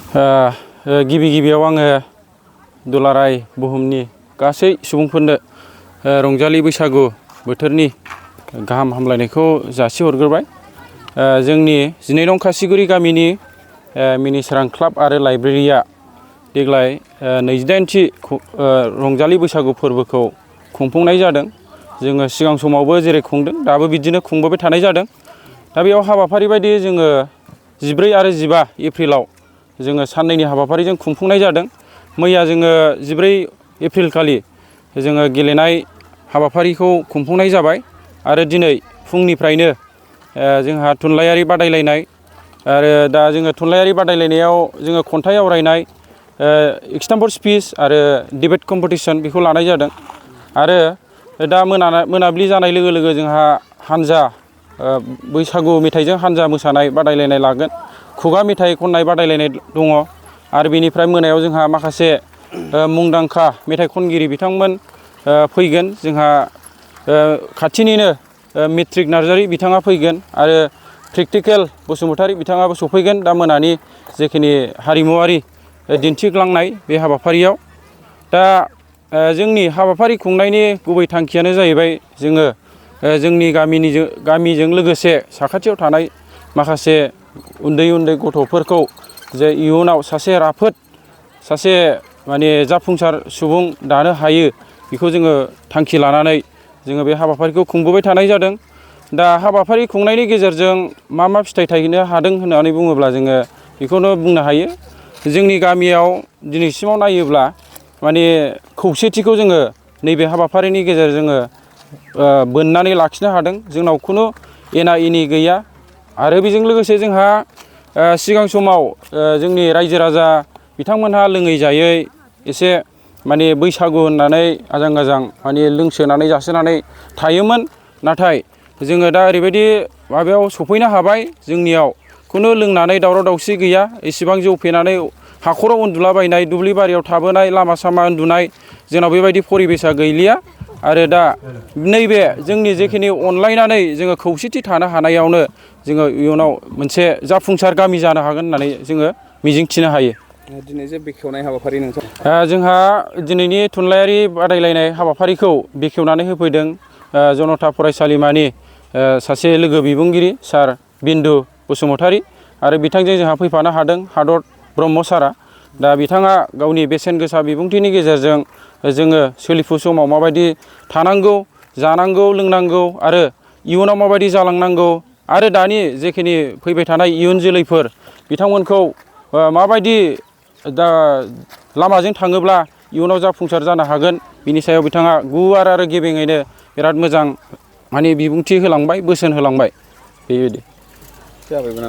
गिबि गिबियाव आङो दुलाराय बुहुमनि गासै सुबुंफोरनो रंजालि बैसागु बोथोरनि गाहाम हामलायनायखौ जासिहरग्रोबाय। जोंनि 12 नं खासिगुरि गामिनि मिनिसोरां क्लाब आरो लाइब्रेरिया देग्लाय 28थि रंजालि बैसागु फोरबोखौ खुंफुंनाय जादों। जोङो सिगां समावबो जेरै खुंदों दाबो बिदिनो खुंबोबाय थानाय जादों। दा बेयाव हाबाफारि बायदि जोङो 14 आरो 15 एप्रिलाव जोङो साननैनि हाबाफारिजों खुंफुंनाय जादों। मैया जोङो 14 एप्रिल खालि जोङो गेलेनाय हाबाफारिखौ खुंफुंनाय जाबाय आरो दिनै फुंनिफ्रायनो जोंहा थुनलाइयारि बादायलायनाय आरो दा जोङो थुनलाइयारि बादायलायनायाव जोङो खन्थाइ आवरायनाय, एक्सटेम्प'र स्पिच आरो डिबेट कम्पिटिसन बेखौ लानाय जादों। आरो दा मोनाबिलि जानाय लोगो लोगो जोंहा हानजा बैसागु मेथाइजों हानजा मोसानाय बादायलायनाय लागोन। खुगा मेथाइ खननाय बादायलायनाय दङ आरो बेनिफ्राय मोनायाव जोंहा माखासे मुंदांखा मेथाइ खनगिरि बिथांमोन फैगोन। जोंहा खाथिनिनो मेट्रिक नार्जारि बिथाङा फैगोन आरो प्रेक्टिकेल बसुमतारी बिथाङाबो सफैगोन दा मोनानि जेखिनि हारिमुवारि दिन्थिग्लांनाय बे हाबाफारियाव। दा जोंनि हाबाफारि खुंनायनि गुबै थांखियानो जाहैबाय जोङो जोंनि गामिजों लोगोसे साखाथियाव थानाय माखासे उन्दै उन्दै गथ'फोरखौ जे इयुनाव सासे राफोद सासे माने जाफुंसार सुबुं दानो हायो बेखौ जोङो थांखि लानानै जोङो बे हाबाफारिखौ खुंबोबाय थानाय जादों। दा हाबाफारि खुंनायनि गेजेरजों मा फिथाइ थायनो हादों होननानै बुङोब्ला जोङो बेखौनो बुंनो हायो। जोंनि गामियाव दिनैसिमाव नायोब्ला माने खौसेथिखौ जोङो नैबे हाबाफारिनि गेजेरजों जोङो बोननानै लाखिनो हादों। जोंनाव खुनु एना एनि गैया आरो बेजों लोगोसे जोंहा सिगां समाव जोंनि रायजो राजा बिथांमोनहा लोङै जायै एसे माने बैसागु होननानै आजां गाजां माने लोंसोनानै जासोनानै थायोमोन। नाथाय जोङो दा ओरैबायदि माबायाव सफैनो हाबाय, जोंनियाव खुनु लोंनानै दावराव दावसि गैया। इसेबां जौ फेनानै हाखराव उन्दुलाबायनाय, दुब्लि बारियाव थाबोनाय, लामा सामा उन्दुनाय जोंनाव बेबायदि परिबेसा गैलिया। आरो दा नैबे जोंनि जेखिनि अनलायनानै जोङो खौसेथि थानो हानायावनो जोङो इयुनाव मोनसे जाफुंसार गामि जानो हागोन होननानै जोङो मिजिंथिनो हायो। दिनै जे बेखेवनाय हाबाफारि नोंथां जोंहा दिनैनि थुनलाइयारि बादायलायनाय हाबाफारिखौ बेखेवनानै होफैदों जनता फरायसालिमानि सासे लोगो बिबुंगिरि सार बिन्दु बसुमतारी आरो बिथांजों जोंहा फैफानो हादों हादर ब्रह्म सारा। दा बिथाङा गावनि बेसेन गोसा बिबुंथिनि गेजेरजों जोङो सोलिफु समाव माबायदि थानांगौ, जानांगौ, लोंनांगौ आरो इयुनाव माबायदि जालांनांगौ आरो दानि जेखिनि फैबाय थानाय इयुन जोलैफोर बिथांमोनखौ माबायदि दा लामाजों थाङोब्ला इयुनाव जाफुंसार जानो हागोन बिनि सायाव बिथाङा गुवार आरो गेबेङैनो बिराद मोजां माने बिबुंथि होलांबाय, बोसोन होलांबाय बेबायदि जाबायमोन।